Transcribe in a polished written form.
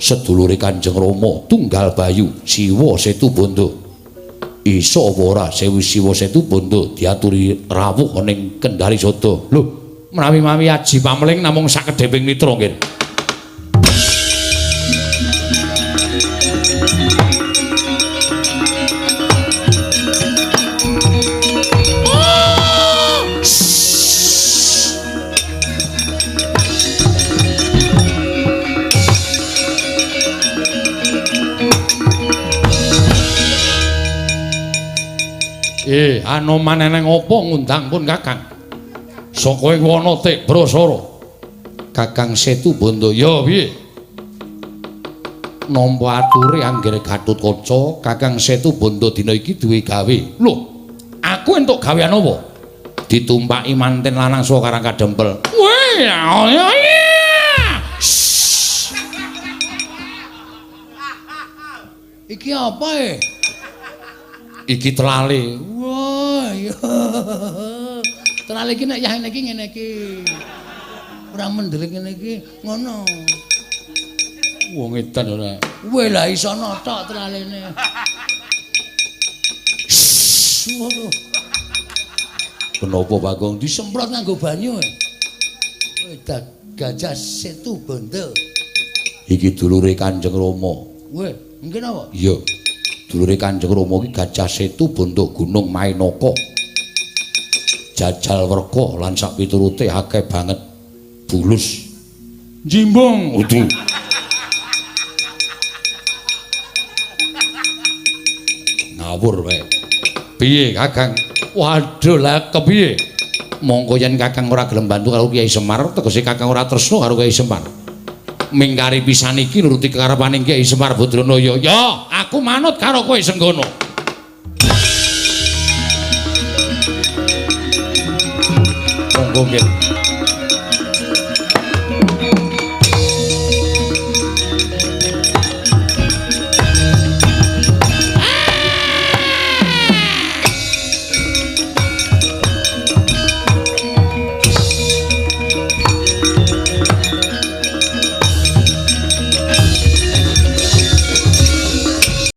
Sedulure Kanjeng Rama Tunggal Bayu Siwa Setu Bondo. Iso apa ora Sewu Siwa Setu Bondo diaturi rawuh ning Kendari Sada. Lho, menawi-mawi aji pamling namung sakedheping mitra nggih. Anoman eneng apa ngundang pun Kakang? Saka ing wana Tebrasara. Kakang Setu Bondo, ya piye? Nampa ature anggere Gatotkaca, Kakang Setu Bondo dina iki duwe gawe. Lho, aku entuk gawean apa? Ditumpaki manten lanang saka Karang Kadempel. Weh, ya. Iki apa e? Iki telale. Wah, iya. Telale iki nek yah ngene iki ngene iki. Ora mendelik ngene iki ngono. Wong edan ora. Weh lah iso notok telalene. Ngono. Kenapa Bagong disemprot nganggo banyu? Weh Gajah Setu Bondo. Iki dulure Kanjeng Rama. Weh, mungkin apa? Iya. Dulure Kanjeng Rama iki Gajah Setu Bondo Gunung Mainaka. Jajal werka lan sak piturute akeh banget bulus. Jimbung udu. Ngawur wae. Piye Kakang? Waduh lah kepiye? Mongko yen Kakang ora gelem bantu karo Kyai Semar, tegese Kakang ora tresna karo Kyai Semar. Mingkari pisan iki nuruti kekarepane Kyai Semar Badranaya. Ya, aku manut karo kowe Senggono. Monggo nggih.